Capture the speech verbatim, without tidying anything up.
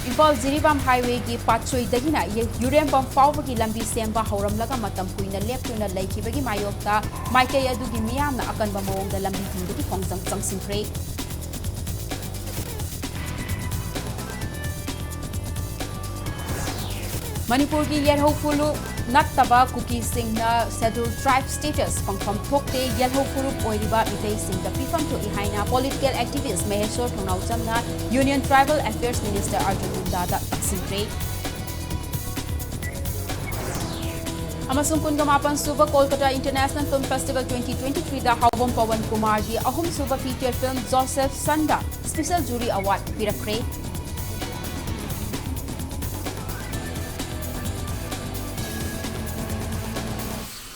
ꯏꯝꯐꯥꯜ ꯖꯤꯔꯤꯕꯥꯝ ꯍꯥꯏꯋꯦꯒꯤ ꯄꯥꯠꯁꯣꯏꯗꯒꯤꯅ ꯌꯨꯔꯦꯝꯕꯝ ꯐꯥꯎꯕꯒꯤ ꯂꯝꯕꯤ ꯁꯦꯝꯕ ꯍꯧꯔꯝꯂꯒ ꯃꯇꯝ ꯀꯨꯏꯅ ꯂꯦꯞꯇꯨꯅ ꯂꯩꯈꯤꯕꯒꯤ ꯃꯥꯌꯣꯛꯇ ꯃꯥꯏꯀꯩ ꯑꯗꯨꯒꯤ ꯃꯤꯌꯥꯝꯅ ꯑꯀꯟꯕ ꯃꯑꯣꯡꯗ ꯂꯝꯕꯤ ꯊꯤꯡꯕꯒꯤ ꯈꯣꯡꯖꯪ ꯆꯪꯁꯤꯟꯈ꯭ꯔꯦ꯫ ꯃꯅꯤꯄꯨꯔꯒꯤ ꯌꯦꯜꯍꯧ ꯐꯨꯔꯨꯞ ꯅꯠꯇꯕ ꯀꯨꯀꯤꯁꯤꯡꯅ Scheduled Tribe status ꯐꯪꯐꯝ ꯊꯣꯛꯇꯦ, ꯌꯦꯜꯍꯧ ꯐꯨꯔꯨꯞ ꯑꯣꯏꯔꯤꯕ ꯃꯤꯇꯩꯁꯤꯡꯗ ꯄꯤꯐꯝ ꯊꯣꯛꯏ ꯍꯥꯏꯅ political activist ꯃꯍꯦꯁꯣꯔ ꯊꯣꯡꯅꯥꯎꯖꯝꯅ Union Tribal Affairs Minister Arjun ꯃꯨꯟꯗꯥꯗ ꯇꯛꯁꯤꯟꯈ꯭ꯔꯦ꯫ ꯑꯃꯁꯨꯡ ꯀꯨꯟꯒ ꯃꯥꯄꯟ ꯁꯨꯕ Kolkata International Film Festival twenty twenty-three ꯗ ꯍꯥꯎꯕꯝ ꯄꯋꯟ ꯀꯨꯃꯥꯔꯒꯤ ꯑꯍꯨꯝꯁꯨꯕ feature film Joseph Son ꯗ special jury award ꯄꯤꯔꯛꯈ꯭ꯔꯦ꯫